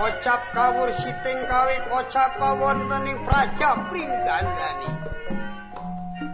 Kocap kawur siting kawi kocap wonten ing praja Pringgandani.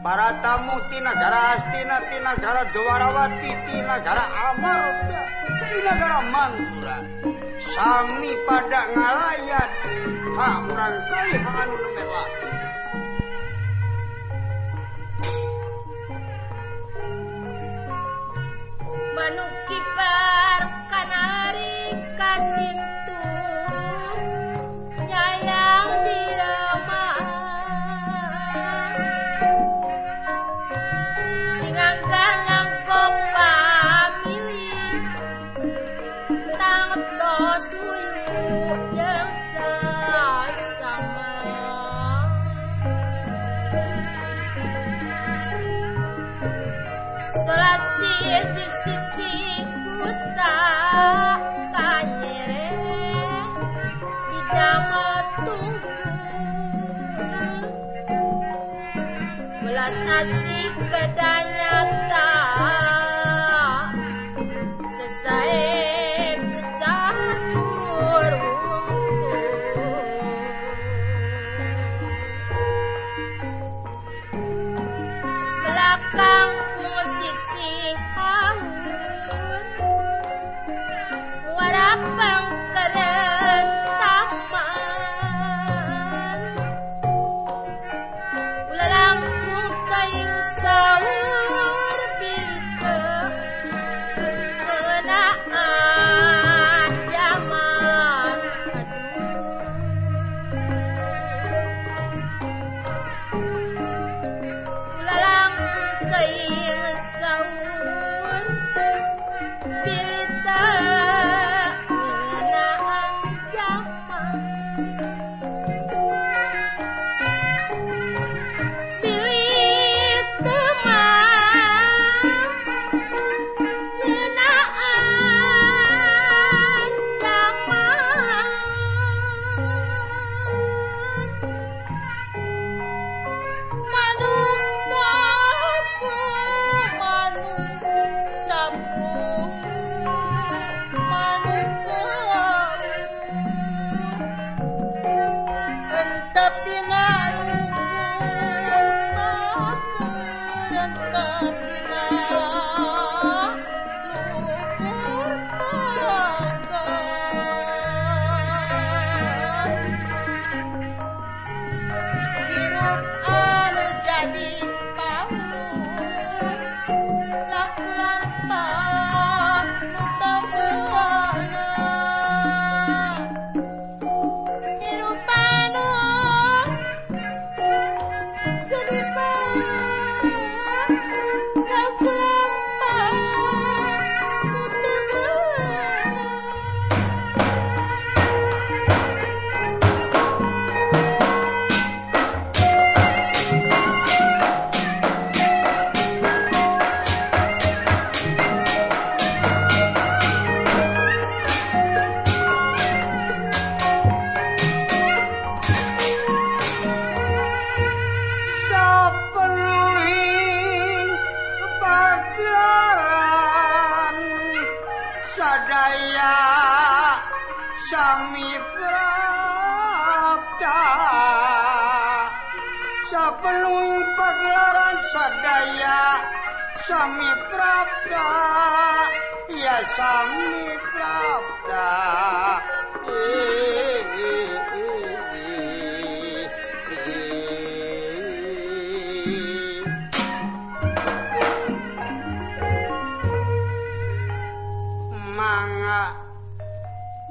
Para tamu ti nagara Astina, ti nagara Dwarawati, ti nagara Amarta, ti nagara Mandura sami pada ngalayat ka murangkalih anu nembe lahir. Manuk kibar kanari kasintu nyayang dirama singanggar nganggo pamili tangtos luyu jeung sasama Solasih di sisi kuta kanyere di damel tungku belas asih kedanyata kesae kecatur wungkul belakang sisi haut warapang keren taman ulalangkung kaing saur bilike kenaan zaman aduh ulalangkung kaing saur bilita ngeunaan jaman bilih teu mah ngeunaan jaman manuk sapu manuk sapu manuk kaur entep dina luhur paker entep dina luhur paker hirup anu jadi paur laku lampah nu teu beunang hirup anu jadi paur laku lampah nu teu beunang. Sapenuhing pagelaran sadaya sami prapta sapenuhing pagelaran sadaya sami prapta ya sami prapta. Mangga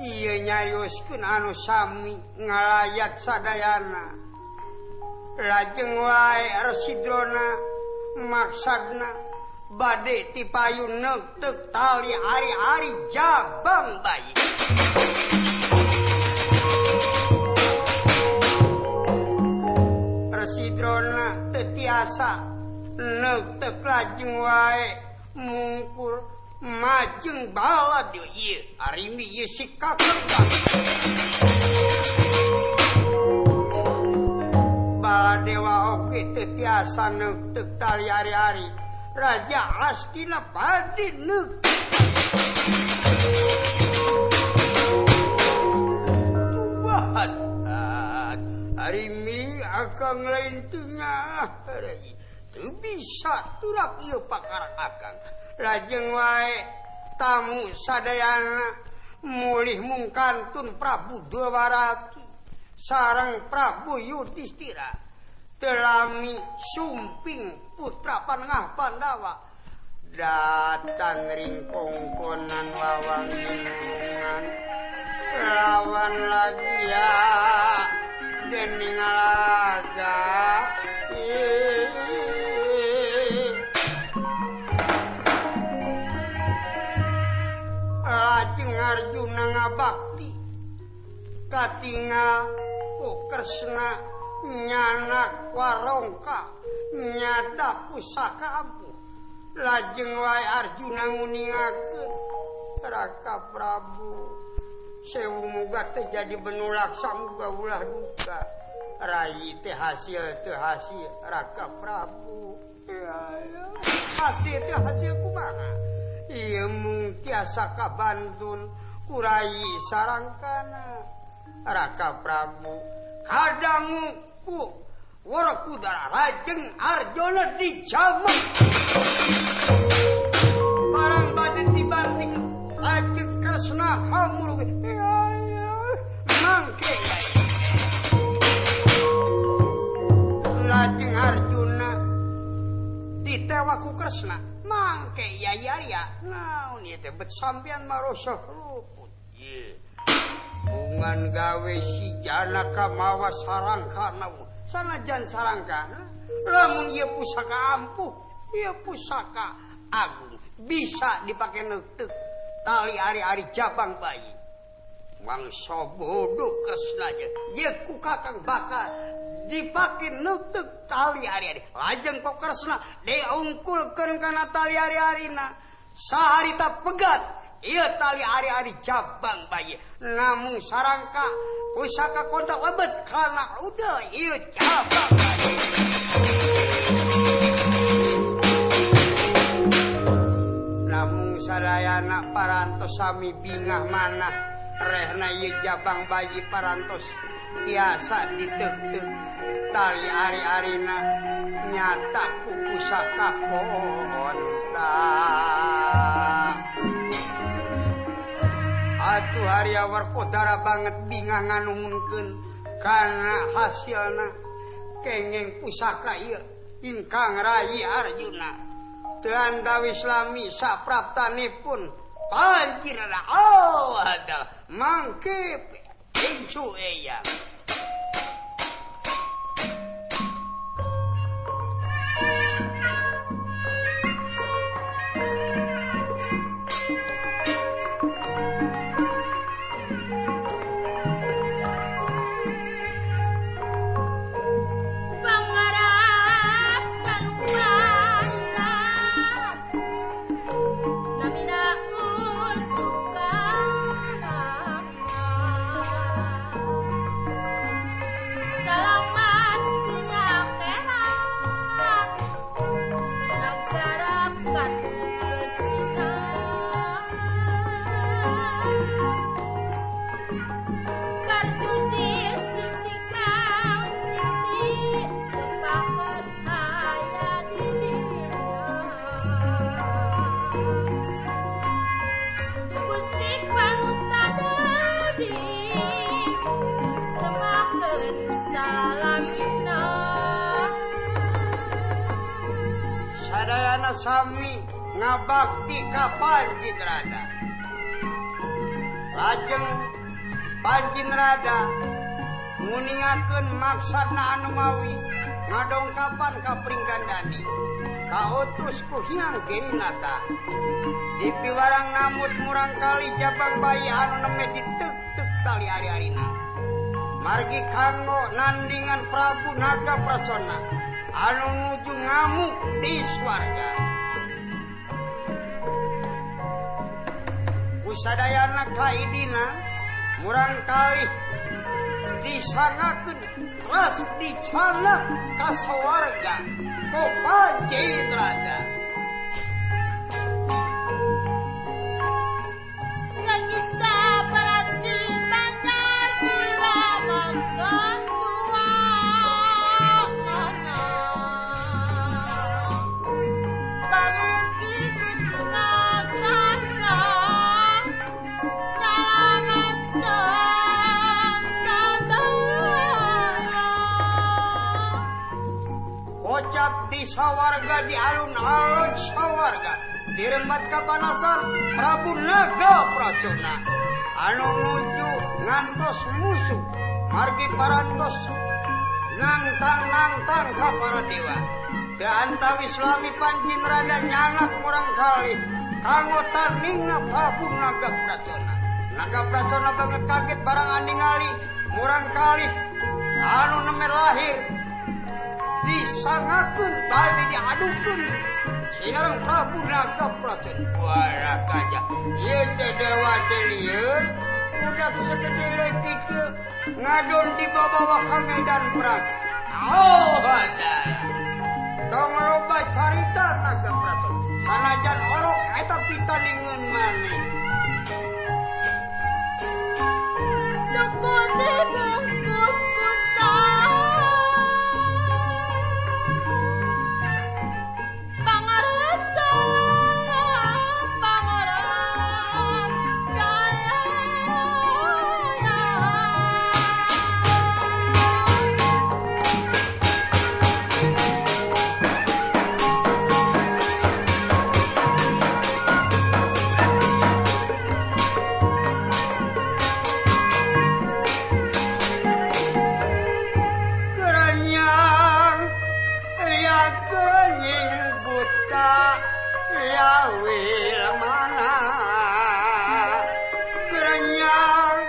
ieu nyarioskeun anu sami ngalayat sadayana lajeng wae Residrona maksadna bade tipayun neuteuk tali ari-ari jabang bayi. Residrona teu tiasa neuteuk lajeng wae mungkur majeng balad ieu ari ieu sikap. Baladewa oge teu tiasa neuteuk tali ari-ari Raja Astina bade neuteuk. Ari mi akang lain tengah teu bisa turap ieu pakarak akang. Lajeng wae tamu sadayana mulih mungkantun Prabu Dwaraki sareng Prabu Yudhistira telami sumping putra panengah Pandawa datang ringkongkonan lawang lingkungan lawan lagi ya dening alaga lajeng Arjuna ngabakti katingal ku Kresna nyanak warongka nyata pusaka ampuh. Lajeng wae Arjuna nguningakeun Raka Prabu sewu muga teh jadi benulak samuga ulah duka rai teh hasil teh hasil Raka Prabu ya, ya. Hasil teh hasil kumaha ieu mung tiasa kabantun ku rai sarangkana Raka Prabu kadangu ku Werkudara lajeng Arjuna dijamak barang bade dibanting lajeng Kresna hamur mangke lajeng Arjuna ditewak ku Kresna mangke yai Arya naon ieu teh bet sampean marosok luput ye bungan gawe si Janaka mawa sarangkana sanajan sarangkana lamun ieu pusaka ampuh ieu pusaka agung bisa dipake neuteuk tali ari-ari jabang bayi mangsa bodoh Kresna ye ku kakang bakal dipake neuteuk tali ari-ari lajeng ku Kresna diungkulkeun kana tali ari-arina saharita pegat ieu tali ari-ari jabang bayi namung sarangka pusaka kontak lebet kana udah ieu jabang bayi. Namung sadayana parantos sami bingah manah rehna ieu jabang bayi parantos tiasa diteuk-teuk tali ari-arina nyata ku pusaka kontak. Atuh Arya Werkudara banget bingah nganuhunkeun kana hasilna kenging pusaka ieu ingkang rayi Arjuna. Teu andawis lami sapraptanipun pancirna oh ada mangke incu eyang. Sadayana sami ngabakti ka Panjin Rada. Lajeng Panjin Rada nguningakeun maksadna anu mawi ngadongkapan ka Pringgandani kautus ku Hyang Girinata dipiwarang namut murangkali jabang bayi anu neme diteuk-teuk tali ari-arina margi kanggo nandingan Prabu Naga Pracona anu nuju ngamuk di swarga. Kusadayana kaidina murangkali disangakeun teras dicanak ka sawarga ku Panjin Rada. Nangisa parati banjar kula. Kocap di sawarga di alun-alun sawarga dirembat kapanasan Prabu Naga Pracona anu nuju ngantos musuh margi parantos nangtang-nangtang ka para dewa. Teu antawis lami pancin rada nyanak murang kali kanggo taningna Prabu Naga Pracona. Naga Pracona banget kaget barang ningali murang kali anu neme lahir disangakeun tadi diadukeun sinareng Prabu Naga Pracona. Wah kaja ieu teh dewa teh lieur budak segede leutik ngadon dibawa ka medan perang. Oh ada tong loba carita Naga Pracona sanajan orok eta pitaningeun maneh. Tuku dibungkus kusah pangaran saya, pangaran saya. Kerenyang ya kerenying buta ya wilmana. Kerenyang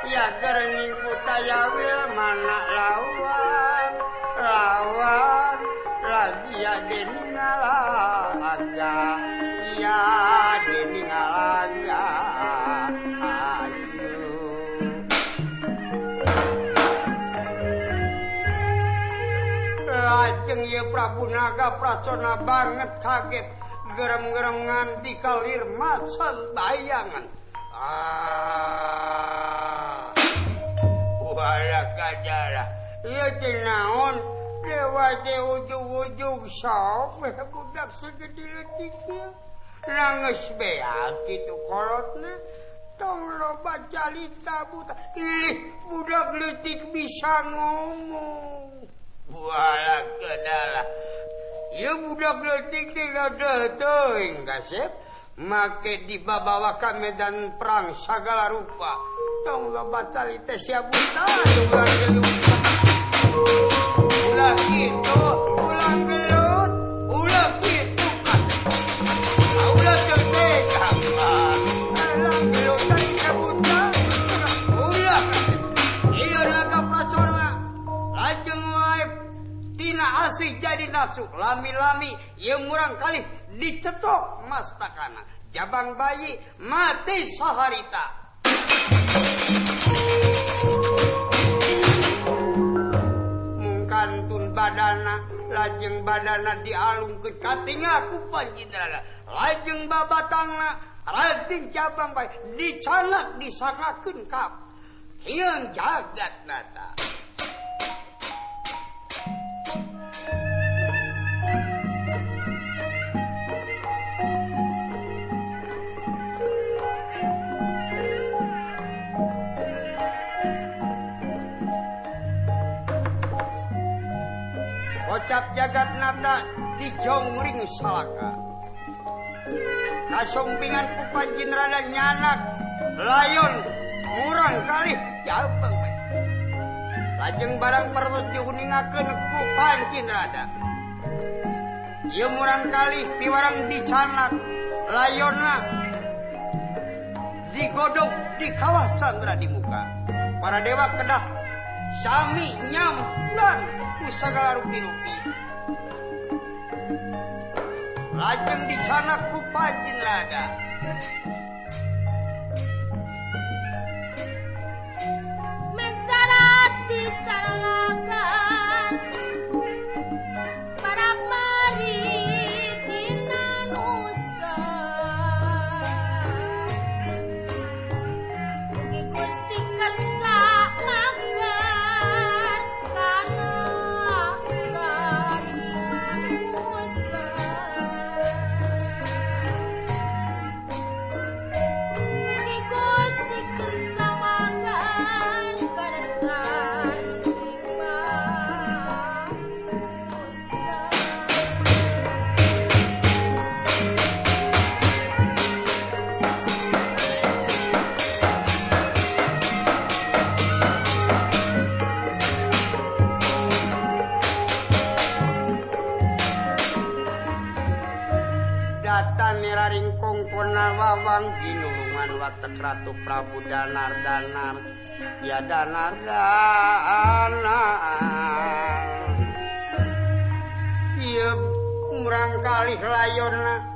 ya kerenying buta ya wilmana lawan lawan lagi ya deningalaga ya deningalaga ayo. Lajeng ieu Prabu Naga Pracona banget kaget gerem-gerengan di kalir macan bayangan. Ah, wala kajara ieu teh naon dewa teh ujug-ujug sok we budak segede leutik ieu nangis beak kitu kolotna tong loba carita buta ih budak leutik bisa ngomong. Wala kedalah ieu budak leutik teh rada teuing kasep make dibabawa ka medan perang sagala rupa tong loba carita sia buta ulah gelut ulah kitu ulah gelut ulah kitu kasep ulah teu tega ulah gelut carita buta ulah kasep ieu Naga Pracona lajeng wae tina asih jadi nafsu lami-lami ieu murang kali dicetok mastakana jabang bayi mati saharita. Mungkantun badana lajeng badana dialungkeun katinga ku panjindrana lajeng babatangna Raden jabang bayi dicanak disakakeun ka hieun jagat nata. Kocap jagat nata dijongring salaka. Kasombingan ku panjinrada nyanak layon murang kali jabang bayi. Lajeng barang perlu diuningakeun ku panjinrada. Ieu murang kali piwarang dicanak layonna digodog di kawah candra di muka. Para dewa kedah sami nyampuran ku sagala rupi-rupi. Lajeng dicanak ku panjinrada. Mensarat disalakan para mari dina nusa. Mugi Gusti kersa magar kana sari manusa. Lakona wawang ginulungan watek Ratu Prabu Danar Danar ya Danar Danar. Ieu murang kalih layonna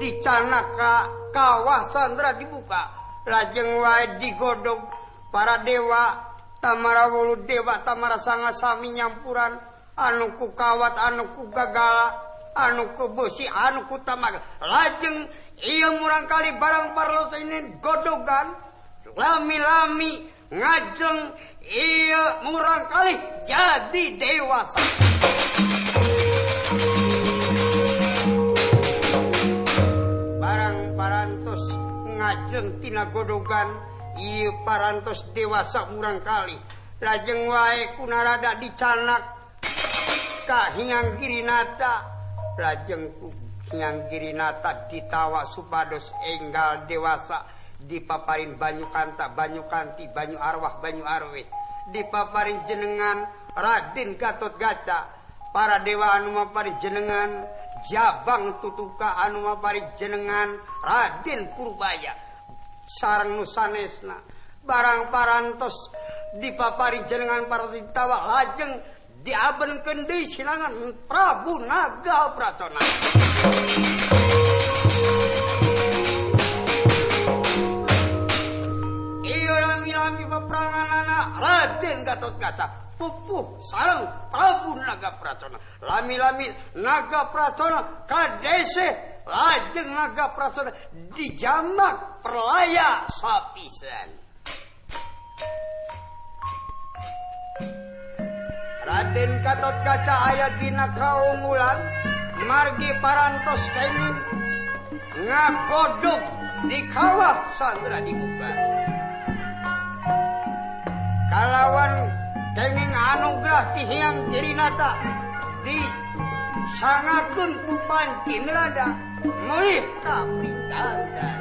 dicanak ka kawah sandra dibuka lajeng wae digodog para dewa Tamara wolu dewa Tamara sanga sami nyampuran anu ku kawat anu ku gagala anu ku besi anu ku tamaga lajeng ieu murang kali barang parlos ini godogan lami-lami ngajeng ieu murang kali jadi dewasa. Barang parantos ngajeng tina godogan ieu parantos dewasa murang kali lajeng wae kunarada dicanak ka Hyang Girinata lajeng ku Hyang Girinata ditawa supados enggal dewasa dipaparin banyu kanta banyu kanti banyu arwah banyu arweh dipaparin jenengan Raden Gatotkaca para dewa anu maparin jenengan Jabang Tutuka anu maparin jenengan Raden Purbaya sareng nu sanesna barang parantos dipapari jenengan para ditawa lajeng diabenkeun deui silangan Prabu Naga Pracona. Ieu lami-lami peperanganana Raden Gatotkaca pupuh sareng Prabu Naga Pracona. Lami-lami Naga Pracona kadese lajeng Naga Pracona dijamak perlaya sapisan. Raden Gatotkaca aya dina kaunggulan margi parantos kenging ngagodog di kawah sandra dibuka. Kalawan kenging anugrah ti Hyang Girinata di sangakeun ku panci nerada meulih ka pringgandan.